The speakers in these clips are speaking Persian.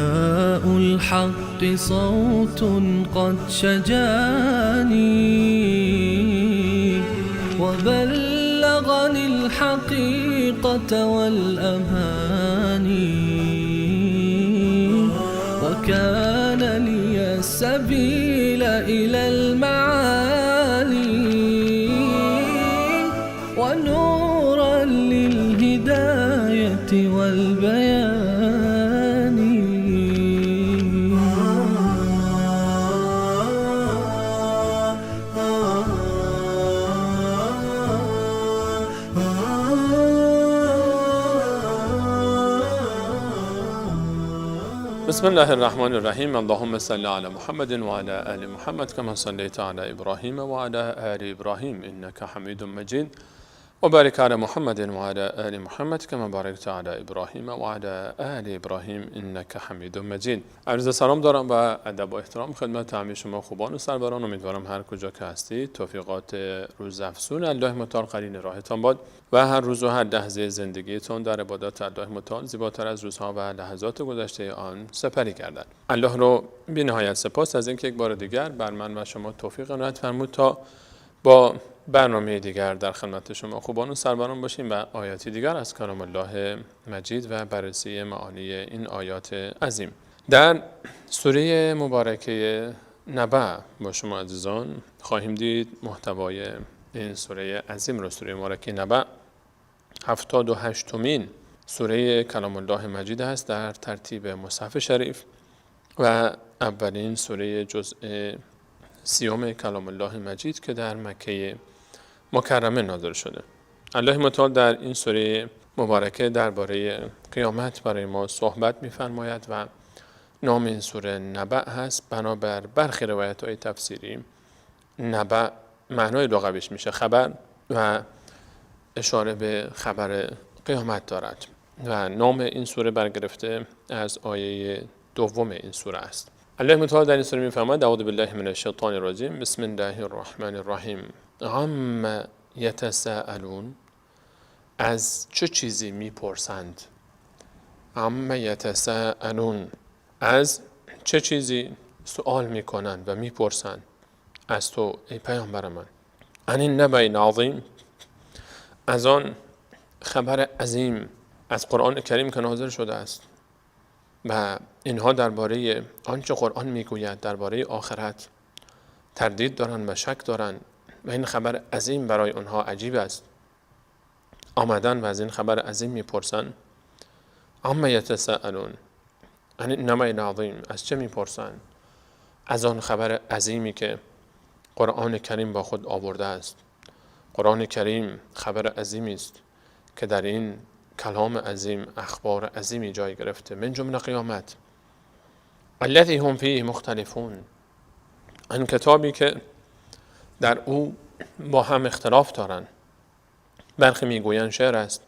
نداء الحق صوت قد شجاني وبلغني الحقيقة والأماني وكان لي السبيل إلى المعالي ونورا للهداية والبيان. بسم الله الرحمن الرحیم. اللهم صل علی محمد و علی آل محمد کما صلیت علی ابراهیم و علی آل ابراهیم انک حمید مجید و بارک علی محمد و علی آل محمد کما بارکت علی ابراهیم و علی آل ابراهیم انک حمید مجید. عرض سلام دارم و ادب و احترام خدمت همه شما خوبان و سروران. امیدوارم هر کجا که هستید توفیقات روز افزون الله متعال قرین راهتان باد و هر روز و هر لحظه زندگیتان در عبادات الله متعال زیباتر از روزها و لحظات گذشته آن سپری گردد. الله رو بی نهایت سپاس از اینکه یک بار دیگر بر من و شما توفیق عنایت فرمود تا با برنامه دیگر در خدمت شما خوبان و سروران باشیم و آیاتی دیگر از کلام الله مجید و بررسی معانی این آیات عظیم. در سوره مبارکه نبأ با شما عزیزان خواهیم دید محتوای این سوره عظیم را. سوره مبارکه نبأ 78مین سوره کلام الله مجید است در ترتیب مصحف شریف و اولین سوره جزء 30 کلام الله مجید که در مکه مکرمه نازل شده. الله متعال در این سوره مبارکه درباره قیامت برای ما صحبت می‌فرماید و نام این سوره نبأ هست. بنابر برخی روایت‌های تفسیری نبأ معنای لغویش میشه خبر و اشاره به خبر قیامت دارد و نام این سوره برگرفته از آیه دوم این سوره است. الله متعال در این سوره می‌فرماید: اعوذ بالله من الشیطان الرجیم، بسم الله الرحمن الرحیم. عم یتساءلون، از چه چیزی میپرسند؟ عم یتساءلون، از چه چیزی سوال میکنند و میپرسند از تو ای پیامبر من؟ عن النبأ العظیم، از آن خبر عظیم از قرآن کریم که نازل شده است و اینها درباره آنچه قرآن میگوید درباره آخرت تردید دارند و شک دارند و این خبر عظیم برای آنها عجیب است. آمدن و از این خبر عظیم میپرسند. عم یتساءلون عن النبأ العظیم، از چه میپرسند؟ از آن خبر عظیمی که قرآن کریم با خود آورده است. قرآن کریم خبر عظیمی است که در این کلام عظیم اخبار عظیمی جای گرفته، من جمله قیامت. الذی هم فیه مختلفون، این کتابی که در او با هم اختلاف دارند. برخی میگویند شعر است،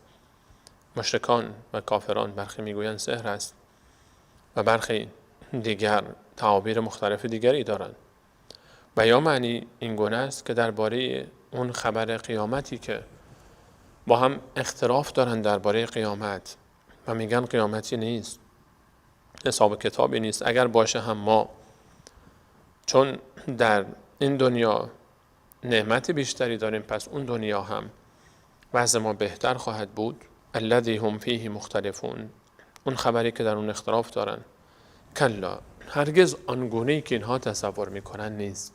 مشرکان و کافران، برخی میگویند سحر است و برخی دیگر تعابیر مختلف دیگری دارند. و یا معنی این گونه است که درباره اون خبر قیامتی که با هم اختلاف دارن درباره قیامت و میگن قیامتی نیست، حساب کتابی نیست، اگر باشه هم ما چون در این دنیا نعمت بیشتری داریم پس اون دنیا هم وضع ما بهتر خواهد بود. الذی هم فیه مختلفون، اون خبری که در اون اختلاف دارن. کلا، هرگز آنگونه‌ای که اینها تصور میکنن نیست.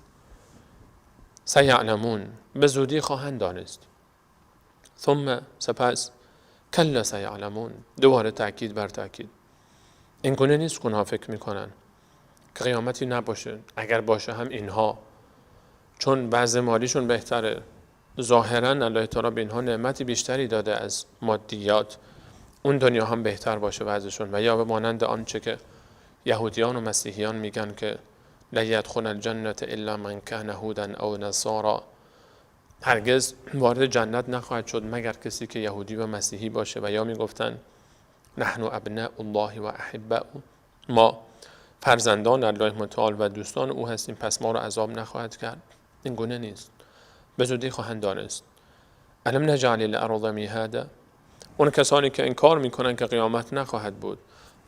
سیعلمون، به زودی خواهند دانست. ثم، سپس، کلا سیعلمون، دوباره تأکید بر تأکید. این گونه نیست که اونها فکر میکنن که قیامتی نباشه، اگر باشه هم اینها چون وضع مالیشون بهتره، ظاهراً الله تعالی به اینها نعمتی بیشتری داده از مادیات، اون دنیا هم بهتر باشه وضعشون. و یا به مانند آنچه که یهودیان و مسیحیان میگن که لا یدخل الجنة الا من کان هودا او نصارا، هرگز وارد جنت نخواهد شد مگر کسی که یهودی و مسیحی باشه. و یا میگفتن نحن ابناء الله و احباؤه، ما فرزندان الله متعال و دوستان او هستیم پس ما را عذاب نخواهد کرد. این گونه نیست، به زودی خواهند دانست. الم نجعل الارض مهادا، اون کسانی که انکار میکنن که قیامت نخواهد بود،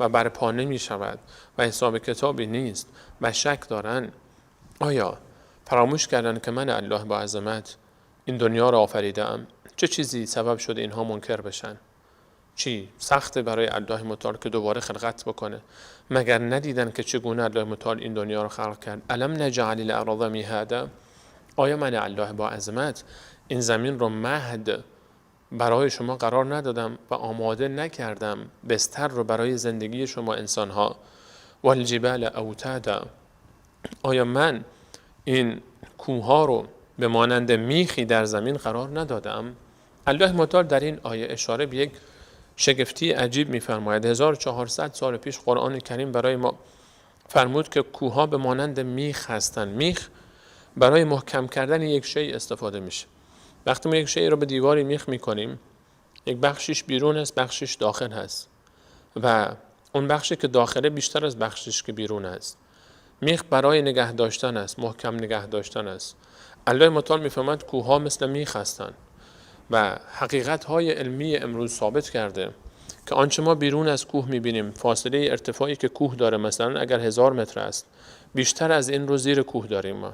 و برپا نمی شود و حساب کتابی نیست و شک دارن، آیا فراموش کردن که من الله با عظمت این دنیا را آفریدم؟ چه چیزی سبب شده اینها منکر بشن؟ چی سخته برای الله متعال که دوباره خلقت بکنه؟ مگر ندیدن که چگونه الله متعال این دنیا رو خلق کرد؟ الم نجعل الارض مهادا، آیا من الله با عظمت این زمین رو مهد برای شما قرار ندادم و آماده نکردم بستر رو برای زندگی شما انسانها؟ والجبال اوتادا، آیا من این کوه رو به مانند میخی در زمین قرار ندادم؟ الله متعال در این آیه اشاره به یک شگفتی عجیب می‌فرماید. 1400 سال پیش قرآن کریم برای ما فرمود که کوه‌ها به مانند میخ هستند. میخ برای محکم کردن یک شی استفاده میشه. وقتی ما یک شی رو به دیواری میخ میکنیم، یک بخشیش بیرون است، بخشیش داخل هست و اون بخشی که داخله بیشتر از بخشیش که بیرون است. میخ برای نگه داشتن است، محکم نگه داشتن است. الله متعال می‌فرماید کوه‌ها مثل میخ هستند و حقیقت‌های علمی امروز ثابت کرده که آنچه ما بیرون از کوه می‌بینیم، فاصله ارتفاعی که کوه داره، مثلا اگر 1000 متر است، بیشتر از این رو زیر کوه داریم. ما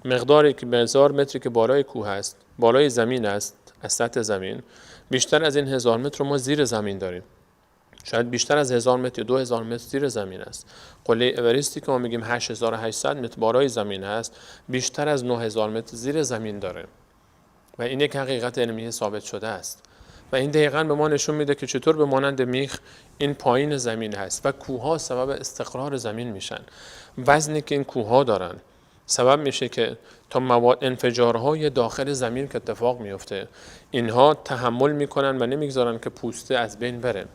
مقداری که به 1000 متری که بالای کوه است، بالای زمین است، از سطح زمین، بیشتر از این 1000 متر رو ما زیر زمین داریم. شاید بیشتر از 1000 متر یا 2000 متر زیر زمین است. قله اورستی که ما میگیم 8800 متر بالای زمین هست، بیشتر از 9000 متر زیر زمین داره. و این یک حقیقت علمی ثابت شده است. و این دقیقاً به ما نشون میده که چطور به مانند میخ این پایین زمین هست و کوه‌ها سبب استقرار زمین میشن. وزنی که این کوه‌ها دارن سبب میشه که تا مواد انفجارهای داخل زمین که اتفاق میفته، اینها تحمل میکنن و نمیگذارن که پوسته از بین بره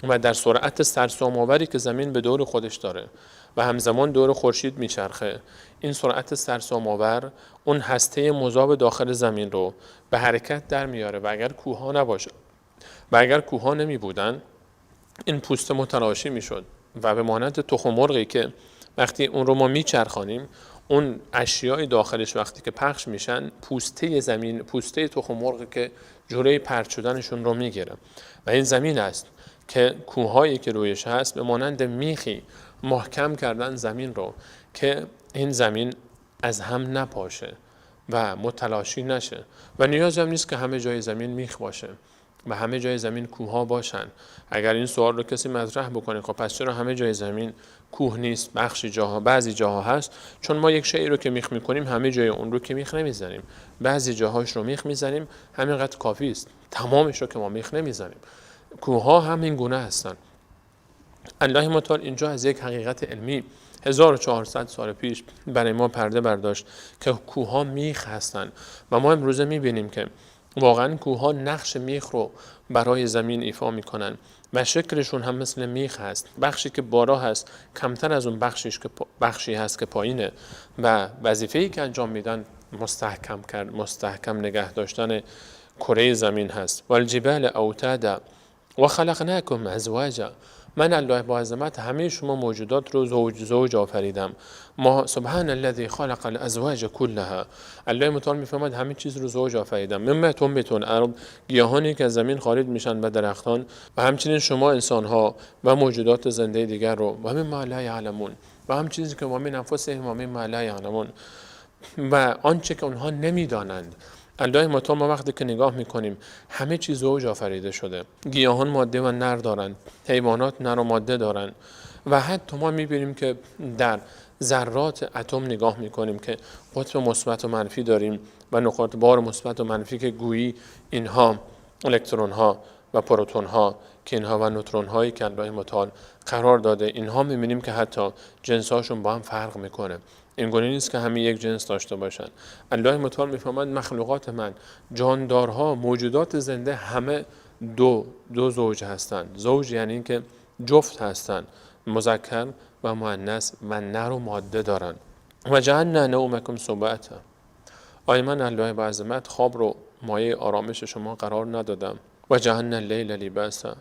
و در سرعت سرسام‌آوری که زمین به دور خودش داره و همزمان دور خورشید میچرخه، این سرعت سرسام‌آور اون هسته مذاب داخل زمین رو به حرکت در میاره و اگر کوه‌ها نباشه و اگر کوه‌ها نمی بودن، این پوسته متلاشی میشد و به مانند تخم مرغی که وقتی اون رو ما میچرخانیم، اون اشیای داخلش وقتی که پخش میشن، پوسته زمین، پوسته تخم مرغ که جلوی پرت شدنشون رو میگیره. و این زمین است که کوه‌هایی که رویش هست به مانند میخی محکم کردن زمین رو که این زمین از هم نپاشه و متلاشی نشه. و نیاز هم نیست که همه جای زمین میخ باشه و همه جای زمین کوه‌ها باشن. اگر این سوال رو کسی مطرح بکنه، خب پس چرا همه جای زمین کوه نیست، بخشی جاها، بعضی جاها هست؟ چون ما یک شیء رو که میخ میکنیم همه جای اون رو که میخ نمیزنیم، بعضی جاهاش رو میخ میزنیم، همینقدر کافی است، تمامش رو که ما میخ نمیزنیم. کوه‌ها همین گونه هستن. الله متعال اینجا از یک حقیقت علمی 1400 سال پیش برای ما پرده برداشت که کوه‌ها میخ هستن و ما امروزه میبینیم که واقعا کوه‌ها نقش میخ رو برای زمین ایفا میکنن و شکلشون هم مثل میخ هست. بخشی که بالا هست کمتر از اون بخشی هست که پایینه و وظیفه‌ای که انجام میدن مستحکم نگه داشتن کره زمین هست. والجبال اوتادا و خلقناکم ازواجا، من الله با عظمت همه شما موجودات رو زوج زوج آفریدم. ما سبحان الذی خلق الازواج كلها، الله متعال میفرماید همه چیز رو زوج آفریدم. مما تنبت الارض، گیاهانی که از زمین خارج میشن و درختان و همچنین شما انسان ها و موجودات زنده دیگر رو، و مما لا یعلمون، و هم چیزی که ما من انفسهم و مما لا یعلمون، و آنچه که اونها نمیدانند. الله متعال ما وقتی که نگاه میکنیم همه چیز زوج آفریده شده. گیاهان ماده و نر دارند، حیوانات نر و ماده دارند و حتی ما میبینیم که در ذرات اتم نگاه میکنیم که قطب مثبت و منفی داریم و نقاط بار مثبت و منفی که گویی اینها الکترون ها و پروتون ها که اینها و نوترون هایی که الله متعال قرار داده، اینها میبینیم که حتی جنس هاشون با هم فرق میکنه. این گونه نیست که همه یک جنس داشته باشن. الله متعال میفرماید مخلوقات من، جاندارها، موجودات زنده همه دو زوج هستند. زوج یعنی اینکه جفت هستند، مذکر و مؤنث و نر و ماده دارند. و جعلنا نومکم سباتا، آیا من الله با عظمت خواب رو مایه آرامش شما قرار ندادم؟ و جعلنا اللیل لباسا،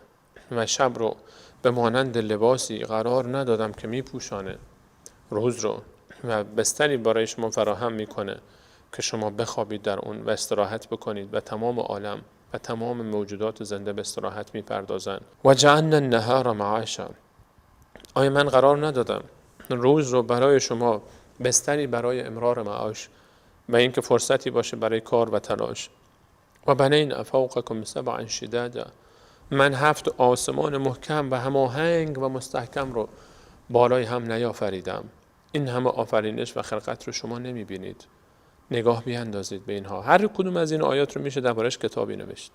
و شب رو به مانند لباسی قرار ندادم که میپوشانه روز رو و بستری برای شما فراهم میکنه که شما بخوابید در اون و استراحت بکنید و تمام عالم و تمام موجودات زنده به استراحت میپردازند. و جعلنا النهار معاشا، آیا من قرار ندادم روز رو برای شما بستری برای امرار معاش و اینکه فرصتی باشه برای کار و تلاش؟ و بنینا فوقکم سبعا شدادا، من 7 آسمان محکم و هماهنگ و مستحکم رو بالای هم نیافریدم. این همه آفرینش و خلقت رو شما نمیبینید. نگاه بیاندازید به اینها. هر کدوم از این آیات رو میشه دربارش کتابی نوشت.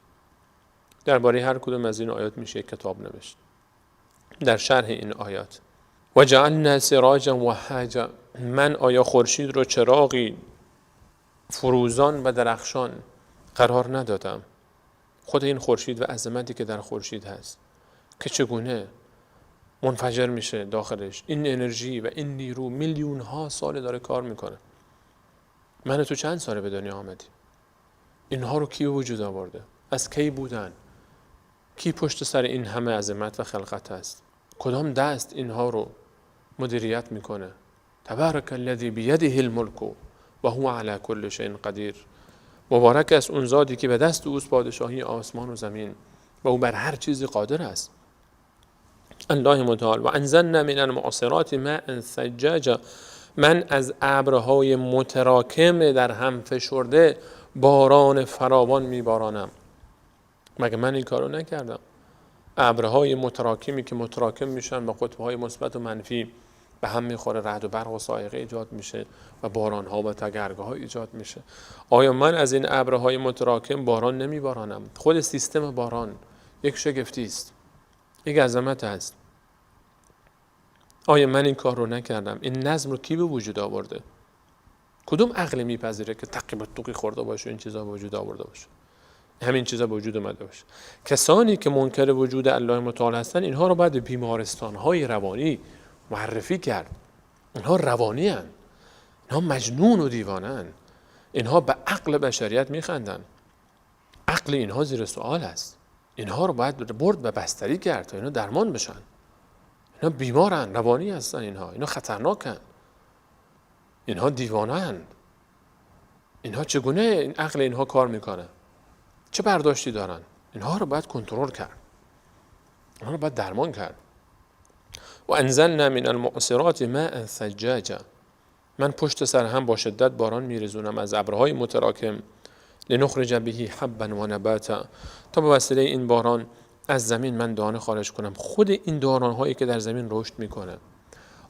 درباره هر کدوم از این آیات میشه کتاب نوشت در شرح این آیات. و جعلنا سراجا وهاجا، من آیا خورشید رو چراغی فروزان و درخشان قرار ندادم؟ خود این خورشید و عظمتی که در خورشید هست که چگونه منفجر میشه داخلش، این انرژی و این نیرو میلیون ها سال داره کار میکنه. من تو چند ساله به دنیا آمدی؟ اینها رو کی به وجود آورده؟ از کی بودن؟ کی پشت سر این همه عظمت و خلقت هست؟ کدام دست اینها رو مدیریت میکنه؟ تبارک الذی بیده الملک و هو علی کل شیء قدیر. مبارک است اون ذاتی که به دست اوست پادشاهی آسمان و زمین و او بر هر چیزی قادر است. الله متعال. و انزلنا من المعصرات ماء ثجاجا، من از ابرهای متراکم در هم فشرده باران فراوان میبارانم. مگه من این کارو نکردم؟ ابرهای متراکمی که متراکم میشن با قطبهای مثبت و منفی به هم میخوره، رعد و برق و صاعقه ایجاد میشه و بارانها و تگرگاه‌ها ایجاد میشه. آیا من از این ابرهای متراکم باران نمیبارانم؟ خود سیستم باران یک شگفتی است، یک عظمت است. آیا من این کار رو نکردم؟ این نظم رو کی به وجود آورده؟ کدوم عقلی میپذیره که تقی به توقی خورده باشه این چیزا به وجود آورده باشه، همین چیزا به وجود اومده باشه؟ کسانی که منکر وجود الله متعال هستن اینها رو باید به بیمارستان‌های روانی معرفی کرد. اینها روانی هن، اینها مجنون و دیوانن، اینها به عقل بشریت میخندن، عقل اینها زیر سوال است. اینها رو باید برد و بستری کرد تا اینها درمان بشن. اینها بیمارن، روانی هستن، اینها خطرناکن، اینها دیوانن. اینها چگونه این عقل اینها کار میکنه؟ چه برداشتی دارن؟ اینها رو باید کنترل کرد، اینها رو باید درمان کرد. و انزلنا من المعصرات ماء ثجاجا، من پشت سر هم با شدت باران میرزونم از ابرهای متراکم. لنخرج به حبا و نباتا، تا به وسیله این باران از زمین من دانه خارج کنم. خود این دانه هایی که در زمین رشد میکنه،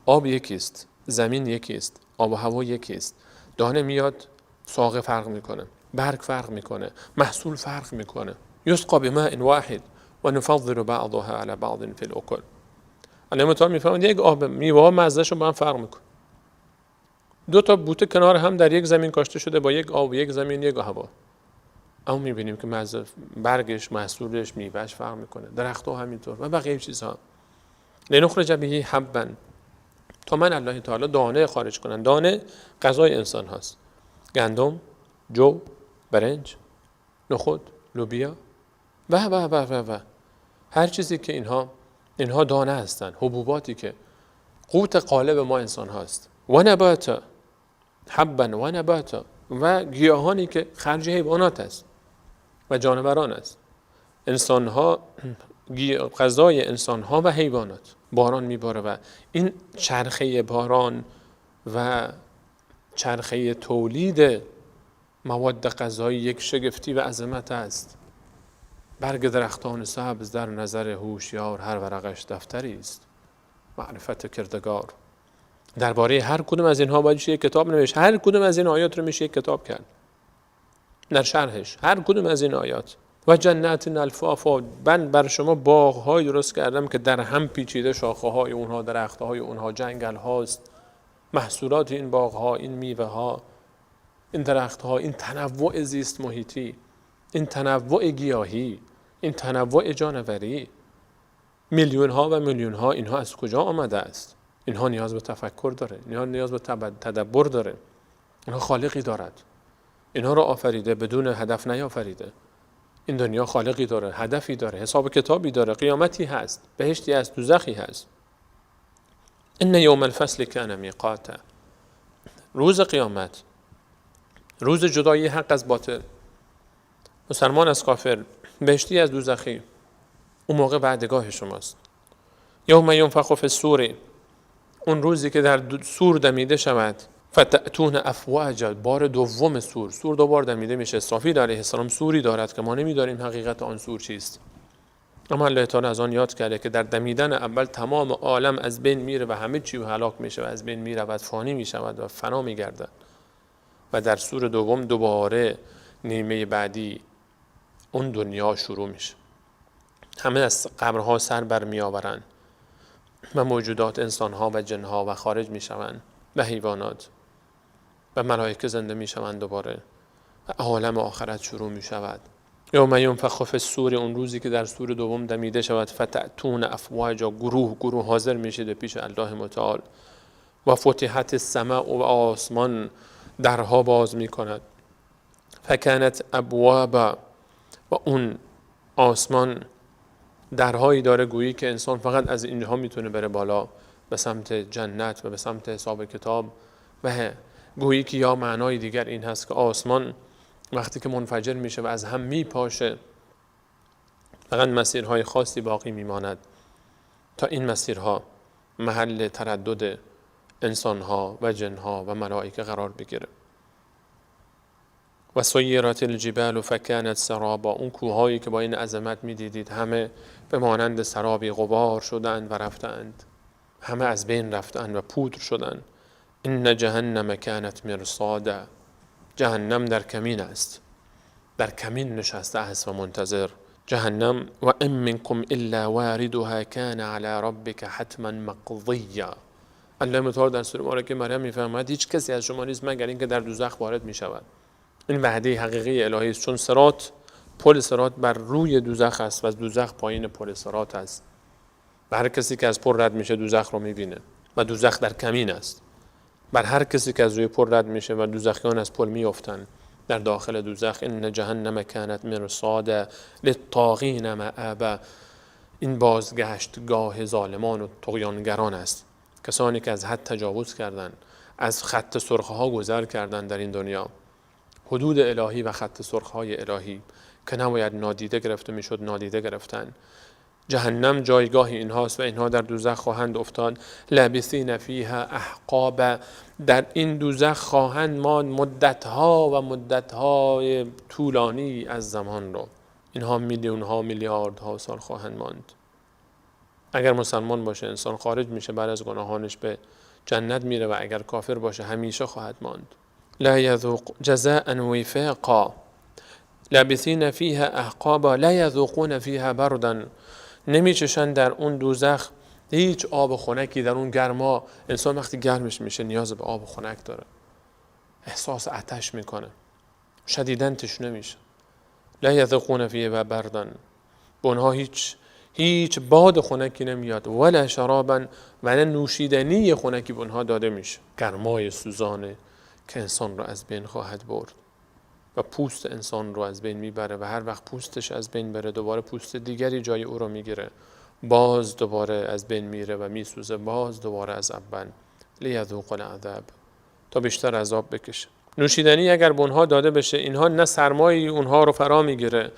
آب یکیست، زمین یکیست، آب و هوا یکیست، دانه میاد، ساقه فرق میکنه، برگ فرق میکنه، محصول فرق میکنه. یسقی بماء واحد و نفضل بعضها علی بعض فی الاکل. الله متعال میفرماید یک آب، میوه ها مزهشون با هم فرق میکنه. دو تا بوته کنار هم در یک زمین کاشته شده با یک آب، یک زمین، یک هوا، اما میبینیم که مزه برگش، محصولش، میوهش فرق میکنه، درخت‌ها همینطور و بقیه چیزها. لنخرج به حبا، تا من الله تعالی دانه خارج کنم. دانه غذای انسان هاست، گندم، جو، برنج، نخود، لوبیا و و و و و هر چیزی که اینها دانه هستند، حبوباتی که قوت قالب ما انسان هاست. و نباتا، حبا و نباتا، و گیاهانی که خرج حیوانات است و جانوران است. انسانها، غذای انسانها و حیوانات، باران میباره و این چرخه باران و چرخه تولید مواد غذایی یک شگفتی و عظمت است. برگ درختان سبز در نظر هوشیار، هر ورقش دفتری است معرفت کردگار. درباره هر کدوم از اینها باید یک کتاب نوشت. هر کدوم از این آیات رو میشه یک کتاب کرد در شرحش، هر کدوم از این آیات. و جنات الفافا، من بر شما باغ‌های درست کردم که در هم پیچیده شاخه‌های اونها، درخت‌های اونها، جنگل هاست، محصولات این باغ‌ها، این میوه‌ها، این درخت‌ها، این تنوع زیست محیطی، این تنوع گیاهی، این تنوع جانوری، میلیون ها و میلیون ها، اینها از کجا آمده است؟ اینها نیاز به تفکر داره، اینها نیاز به تدبر داره، اینها خالقی دارد، اینها رو آفریده، بدون هدف نیافریده. این دنیا خالقی داره، هدفی داره، حساب کتابی داره، قیامتی هست، بهشتی هست، دوزخی هست. ان یوم الفصل کان میقاتا، روز قیامت، روز جدایی حق از باطل، مسلمان از کافر، بهشتی از دوزخی، اون موقع وعدگاه شماست. یوم ینفخ فی الصور، اون روزی که در صور دمیده شود. فتأتون افواجا، بار دوم صور، صور دوبار دمیده میشه. اسرافیل علیه السلام صوری دارد که ما نمیدانیم حقیقت آن صور چیست، اما الله تعالی از آن یاد کرده که در دمیدن اول تمام عالم از بین میره و همه چی هلاک میشه و از بین میره و فانی میشود و فنا میگردد. و در صور دوم دوباره نیمه بعدی اون دنیا شروع میشه. همه از قبرها سر بر میآورند و موجودات انسانها و جنها و خارج میشوند و حیوانات و ملائکه زنده میشوند دوباره و عالم آخرت شروع میشود. یوم ینفخ فی الصور، اون روزی که در صور دوم دمیده شود. فتأتون افواجا، گروه گروه حاضر میشید پیش الله متعال. و فتحت السماء، و آسمان درها باز میکند. فکنت ابوابا، و اون آسمان درهایی داره گویی که انسان فقط از اینجا میتونه بره بالا به سمت جنت و به سمت حساب کتاب. و گویی که یا معنای دیگر این هست که آسمان وقتی که منفجر میشه و از هم میپاشه فقط مسیرهای خاصی باقی میماند تا این مسیرها محل تردد انسانها و جنها و ملائکه قرار بگیره. و سیرت الجبال فکانت سرابا، اون کوههایی که با این عظمت میدیدید همه به مانند سرابی غبار شدند و رفتند، همه از بین رفتند و پودر شدند. ان جهنم کانت مرصادا، جهنم در کمین است، در کمین نشسته است و منتظر جهنم. و ان منکم الا واردها کان علی ربک حتما مقضیا. الله متعال در سوره مبارکه مریم میفرماید هیچ کسی از شما نیست مگر اینکه در دوزخ وارد میشود. این وعده حقیقی الهی است، چون صراط، پل صراط بر روی دوزخ است و از دوزخ پایین پل صراط است. و هر کسی که از پل رد میشه دوزخ رو میبینه و دوزخ در کمین است. بر هر کسی که از روی پل رد میشه و دوزخیان از پل میافتند در داخل دوزخ. ان جهنم کانت مرصادا للطاغین مآبا، این بازگشتگاه ظالمان و طغیانگران است، کسانی که از حد تجاوز کردند، از خط سرخ ها گذر کردند در این دنیا. حدود الهی و خط سرخ های الهی که نباید نادیده گرفته میشد نادیده گرفتن. جهنم جایگاه اینهاست و اینها در دوزخ خواهند افتاد. لابثین فیها احقابا، در این دوزخ خواهند ماند مدتها و مدتهای طولانی از زمان رو. اینها میلیون ها میلیاردها سال خواهند ماند. اگر مسلمان باشه انسان خارج میشه بعد از گناهانش به جنت میره و اگر کافر باشه همیشه خواهد ماند. لا یذوق جزاء وفاقا، لابثین فیها احقابا لا یذوقون فیها بردا، نمیچشن در اون دوزخ هیچ آب خنکی. در اون گرما انسان وقتی گرمش میشه نیاز به آب خنک داره، احساس آتش میکنه، شدیداً تشنه میشه. لا یذوقون فیها بردا، به اونها هیچ باد خنکی نمیاد، ولا شرابا، و نه نوشیدنی خنکی به اونها داده میشه. گرمای سوزانه که انسان رو از بین خواهد برد و پوست انسان رو از بین میبره و هر وقت پوستش از بین بره دوباره پوست دیگری جای او رو میگیره، باز دوباره از بین میره و میسوزه، باز دوباره از اول. لیذوق العذاب، تا بیشتر عذاب بکشه. نوشیدنی اگر به اونها داده بشه اینها نه سرمایی اونها رو فرا میگیره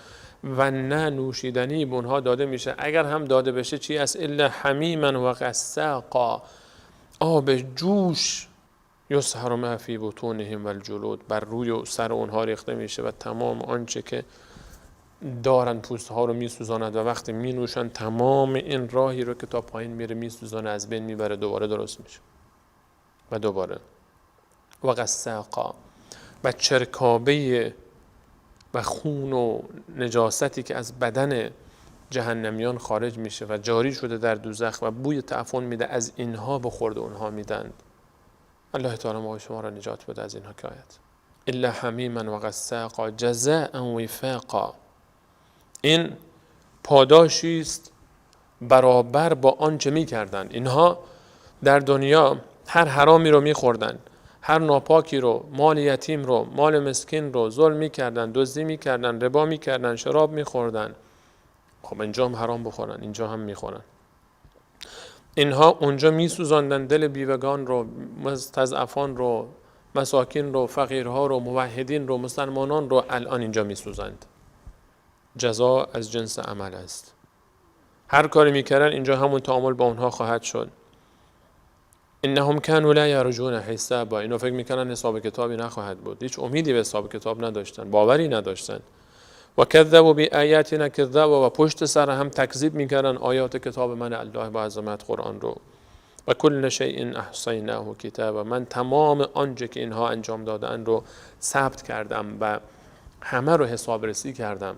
و نه نوشیدنی به اونها داده میشه. اگر هم داده بشه چی است؟ الا حمیما و غساقا، آب جوش. یصهر ما فی بطونهم والجلود، بر روی و سر اونها ریخته میشه و تمام آنچه که دارن پوست ها رو میسوزاند و وقتی مینوشن تمام این راهی رو که تا پایین میره میسوزانه، از بین میبره، دوباره درست میشه و دوباره. و غساقا، و چرکابه و خون و نجاستی که از بدن جهنمیان خارج میشه و جاری شده در دوزخ و بوی تعفن میده، از اینها بخورد اونها میدند. الله تعالی ما شما را نجات بده از این حکایت. الا حمیما و غساقا جزاء وفاقا، این پاداشی است برابر با آنچه میکردند. اینها در دنیا هر حرامی رو میخوردن، هر ناپاکی رو، مال یتیم رو، مال مسکین رو ظلم میکردن، دزدی میکردن، ربا میکردن، شراب میخوردن. خب اینجا هم حرام بخورن، اینجا هم میخورن. اینها اونجا میسوزاندن دل بیوگان رو، مستضعفان رو، مساکین رو، فقیرها رو، موحدین رو، مسلمانان رو، الان اینجا میسوزند. جزا از جنس عمل است. هر کاری میکردن اینجا همون تعامل با اونها خواهد شد. انهم كانوا لا يرجون حسابا، اینا فکر میکنن حساب کتابی نخواهد بود، هیچ امیدی به حساب کتاب نداشتن، باوری نداشتن. و کذبوا بآیاتنا کذابا، و پشت سر هم تکذیب میکردن آیات کتاب من الله با عظمت قرآن رو. و کل شیء احصیناه کتابا، من تمام آنچه که اینها انجام دادن رو ثبت کردم و همه رو حسابرسی کردم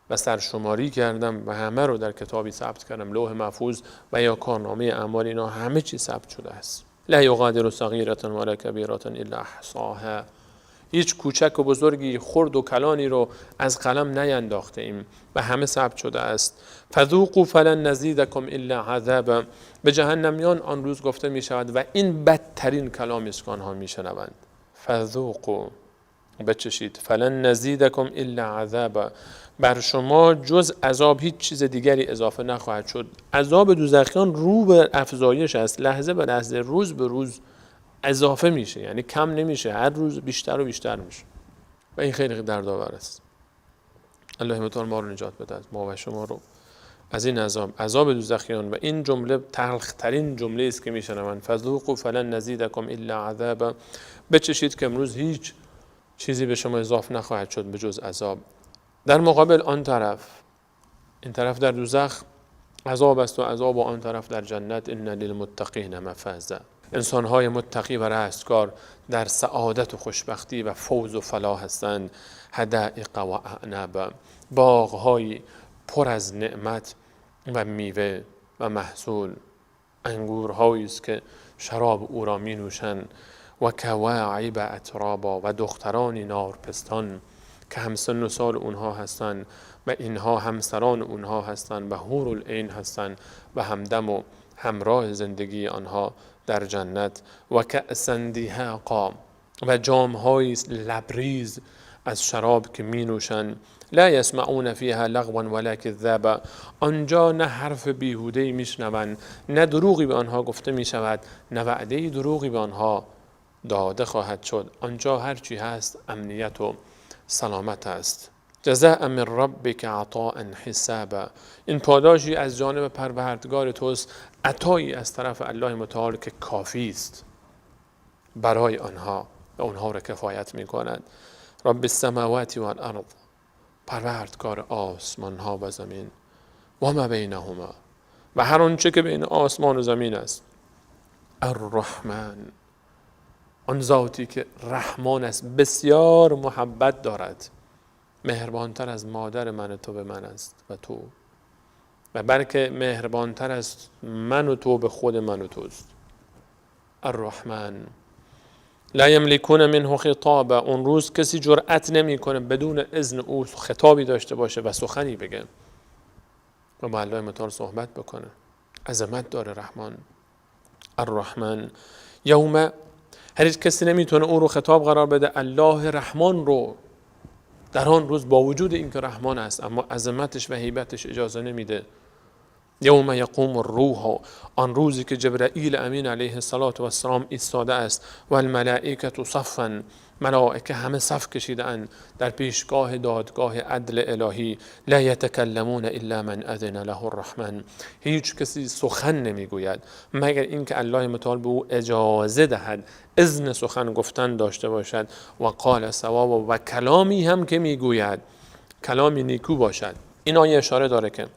و سرشماری کردم و همه رو در کتابی ثبت کردم، لوح محفوظ و یا کارنامه اعمال اینا همه چی ثبت شده است. لا یغادر صغیرة ولا کبیرة الا احصاها، هیچ کوچک و بزرگی، خرد و کلانی رو از قلم نینداخته ایم و همه ثبت شده است. فذوقوا فلن نزیدکم الا عذابا، به جهنمیان آن روز گفته می شود و این بدترین کلامی است که آنها می شنوند. فذوقوا، بچشید، فلن نزیدکم الا عذابا، بر شما جز عذاب هیچ چیز دیگری اضافه نخواهد شد. عذاب دوزخیان رو به افزایش است، لحظه به لحظه، روز به روز اضافه میشه، یعنی کم نمیشه، هر روز بیشتر و بیشتر میشه و این خیلی دردآور است. الله متعال ما رو نجات بده، ما و شما رو از این عذاب، عذاب دوزخیان. و این جمله تلخترین جمله است که میشنوند، فذوقوا فلن نزیدکم الا عذابا، بچشید که امروز هیچ چیزی به شما اضافه نخواهد شد به جز عذاب. در مقابل آن طرف، این طرف در دوزخ عذاب است و عذاب، و آن طرف در جنت، ان للمتقین مفازا، انسانهای متقی و رستگار در سعادت و خوشبختی و فوز و فلاح هستند. حدائق و اعناب، باغ‌های پر از نعمت و میوه و محصول، انگورهایی است که شراب او را می نوشند. و کواعب اترابا، و دخترانی نارپستان که همسن و سال اونها هستند و اینها همسران اونها هستند و حورالعین هستند و همدم و همراه زندگی آنها در جنت. و کأسا دهاقا، و جام‌های لبریز از شراب که می نوشند. لا یسمعون فیها لغوا ولا کذابا، آنجا نه حرف بیهوده‌ای میشنوند، نه دروغی به آنها گفته می شود، نه وعده دروغی به آنها داده خواهد شد. آنجا هرچی هست امنیت و سلامت است. جزاء من ربک عطاء حسابا، این پاداشی از جانب پروردگار توست، عطایی از طرف الله متعال که کافی است برای آنها و آنها را کفایت می کند. رب السماوات والارض، پروردگار آسمان ها و زمین، و ما بینهما، و هر آنچه که بین آسمان و زمین است. الرحمن، آن ذاتی که رحمان است، بسیار محبت دارد، مهربانتر از مادر من و تو به من است و تو، و بلکه مهربانتر از من و تو به خود من و توست. الرحمن لا یملکون منه خطابا، اون روز کسی جرأت نمیکنه بدون اذن او خطابی داشته باشه و سخنی بگه و با الله متعال صحبت بکنه. عظمت داره رحمان. الرحمن یوم، هر کسی نمیتونه او رو خطاب قرار بده، الله رحمان رو در آن روز با وجود اینکه رحمان است اما عظمتش و هیبتش اجازه نمیده. یوم یقوم الروح، آن روزی که جبرائیل امین علیه الصلاة والسلام ایستاده است، و الملائکة صفا، ملائکه همه صف کشیده‌اند در پیشگاه دادگاه عدل الهی. لا یتکلمون الا من اذن له الرحمن، هیچ کسی سخن نمیگوید مگر اینکه الله متعال به او اجازه دهد، اذن سخن گفتن داشته باشد. و قال صواب، و کلامی هم که میگوید کلامی نیکو باشد. این آیه اشاره داره که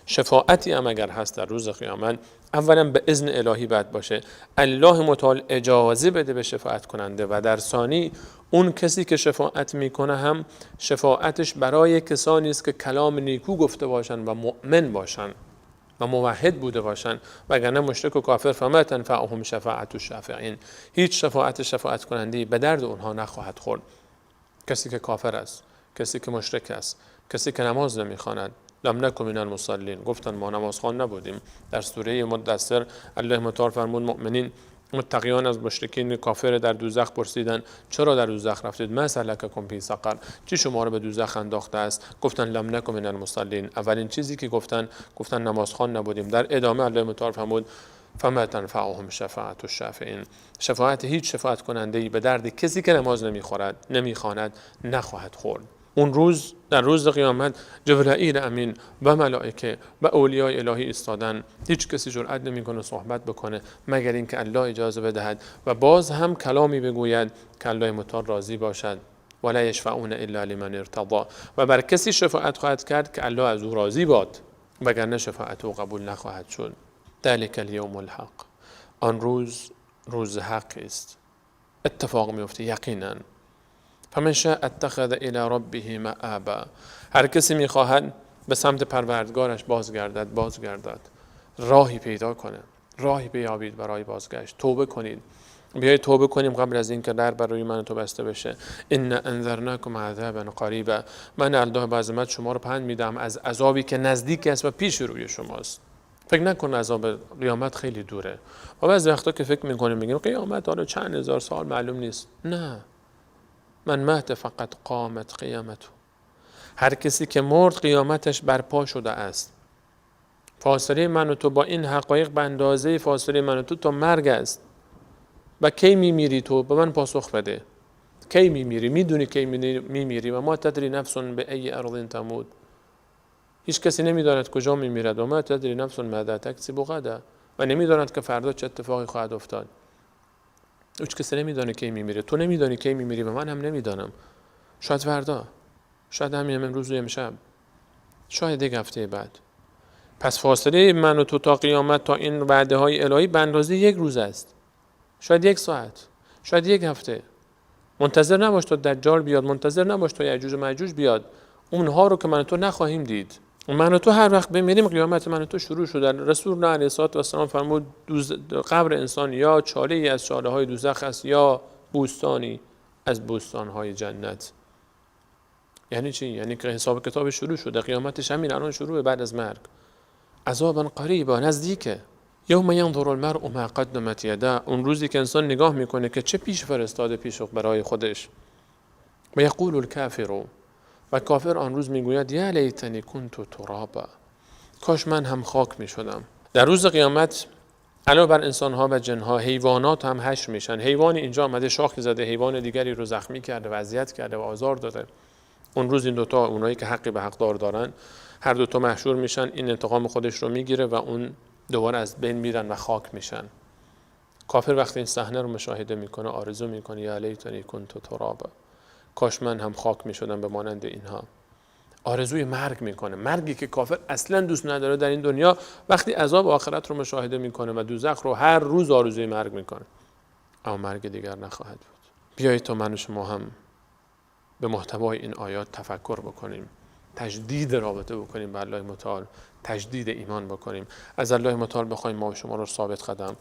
شفاعتی هم اگر هست در روز قیامت، اولا به اذن الهی باید باشه، الله متعال اجازه بده به شفاعت کننده، و در ثانی اون کسی که شفاعت میکنه هم شفاعتش برای کسانی است که کلام نیکو گفته باشن و مؤمن باشن و موحد بوده باشن، وگرنه مشرک و کافر فما تنفعهم شفاعت الشافعین، هیچ شفاعت شفاعت کننده به درد اونها نخواهد خورد. کسی که کافر است، کسی که مشرک است، کسی که نماز نمیخواند، لم نکن من المصلین، گفتن ما نمازخوان نبودیم. در سوره مدثر الله متعال فرمود مؤمنین متقیان از مشرکین کافر در دوزخ پرسیدن چرا در دوزخ رفتید؟ ما سلککم فی سقر، چی شما رو به دوزخ انداخته است؟ گفتن لم نکن من المصلین. اولین چیزی که گفتن، گفتن نمازخوان نبودیم. در ادامه الله متعال فرمود فما تنفعهم شفاعت الشافعین، شفاعت هیچ شفاعت کننده ای به درد کسی که نماز نمیخواند نخواهد خورد. اون روز در روز قیامت جبرائیل امین و ملائکه و اولیای الهی ایستادن، هیچ کسی جرأت نمیکنه صحبت بکنه مگر اینکه الله اجازه بدهد و باز هم کلامی بگوید که الله متعال راضی باشد. ولا یشفعون الا لمن ارتضی، و بر کسی شفاعت خواهد کرد که الله از او راضی باد، وگرنه شفاعت او قبول نخواهد شد. ذلک الیوم الحق، آن روز روز حق است، اتفاق میفته یقینا. فمن شاء اتخذ الی ربه مآبا، هر کسی میخواهد به سمت پروردگارش بازگردد بازگردد، راهی پیدا کنه، راهی بیابید برای بازگشت. توبه کنید، بیایید توبه کنیم قبل از اینکه در بر روی من تو بسته بشه. ان انذرناکم عذابا قریبا، من الله به عظمت شما رو پند میدم از عذابی که نزدیک است و پیش روی شماست. فکر نکن عذاب قیامت خیلی دوره. و بعضی وقتا که فکر میکنیم میگیم قیامت حالا چند هزار سال معلوم نیست. نه، من مات فقط قامت قیامته، هر کسی که مرد قیامتش برپا شده است. فاصله من و تو با این حقایق به اندازه فاصله من و تو تا مرگ است. و کی میمیری تو؟ به من پاسخ بده. کی میمیری؟ میدونی کی میمیری؟ و ما تدری نفس به ای ارض تموت، هیچ کسی نمیداند کجا میمیرد. و ما تدری نفس ماذا تکسب غدا، و نمیداند که فردا چه اتفاقی خواهد افتاد. هیچ کسی نمیدانه کی میمیره. تو نمیدانی کی میمیری و من هم نمیدانم. شاید فردا، شاید همین امروز و امشب، شاید یک هفته بعد. پس فاصله من و تو تا قیامت، تا این وعده های الهی، به اندازه یک روز است، شاید یک ساعت، شاید یک هفته. منتظر نباش تا دجال بیاد، منتظر نباش تا یأجوج و مأجوج بیاد. اونها رو که من و تو نخواهیم دید. من و تو هر وقت بمیریم قیامت من و تو شروع شده. رسول الله علیه الصلاة والسلام فرمود قبر انسان یا چاله ای از چاله های دوزخ است یا بوستانی از بوستان های جنت. یعنی چی؟ یعنی که حساب کتاب شروع شده، قیامتش همین الان شروعه بعد از مرگ. عذابا قریبا، نزدیکه. یوم ینظر المرء ما قدمت یداه، اون روزی که انسان نگاه میکنه که چه پیش فرستاده پیش برای خودش. و یقول الکافر، و کافر آن روز میگوید یا لیتنی کنت ترابا، کاش من هم خاک میشدم. در روز قیامت علاوه بر انسانها و جنها، حیوانات هم حشر میشن. حیوان اینجا آمده شاخی زده، حیوان دیگری رو زخمی کرده و اذیت کرده و آزار داده. اون روز این دوتا، اونایی که حقی به حقدار دارن، هر دوتا محشور میشن. این انتقام خودش رو میگیره و اون دوباره از بین میرن و خاک میشن. کافر وقتی این صحنه رو مشاهده میکنه آرزو میکنه یا لیتنی کنت ترابا، کاش من هم خاک میشدم به مانند اینها. آرزوی مرگ میکنه، مرگی که کافر اصلا دوست نداره در این دنیا. وقتی عذاب آخرت رو مشاهده میکنه و دوزخ رو، هر روز آرزوی مرگ میکنه، اما مرگ دیگر نخواهد بود. بیایید تا من و شما هم به محتوای این آیات تفکر بکنیم، تجدید رابطه بکنیم با الله متعال، تجدید ایمان بکنیم، از الله متعال بخوایم ما و شما رو ثابت قدم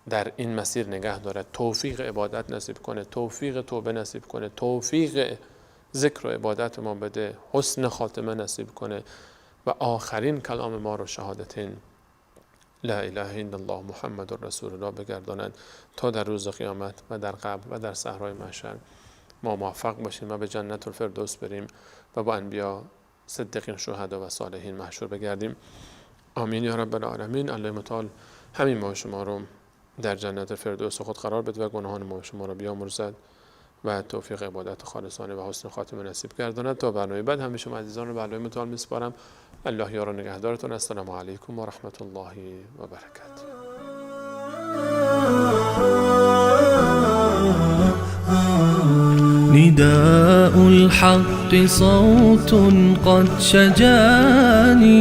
در این مسیر نگه داره، توفیق عبادت نصیب کنه، توفیق توبه نصیب کنه، توفیق ذکر و عبادت ما بده، حسن خاتمه نصیب کنه و آخرین کلام ما رو شهادتین لا اله الا الله محمد رسول الله بگرداند تا در روز قیامت و در قبر و در صحرای محشر ما موفق باشیم و به جنت الفردوس بریم و با انبیا، صدیقین، شهدا و صالحین محشور بگردیم. آمین یا رب العالمین. الله متعال همین ما شما رو در جنت فردوس خود قرار بده و گناهان ما شما رو بیامرزد و توفیق عبادت خالصانه و حسن خاتمه نصیب گرداند. تا برنامه بعد همه شما عزیزان رو به الله متعال میسپارم. الله یار و نگهدارتون. السلام علیکم و رحمت الله و برکاته. نداء الحق صوت قد شجاني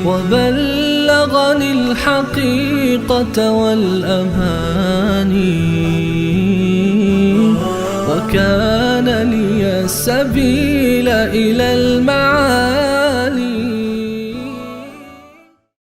وبلغني الحقيقة والأماني وكان لي السبيل إلى المعاني.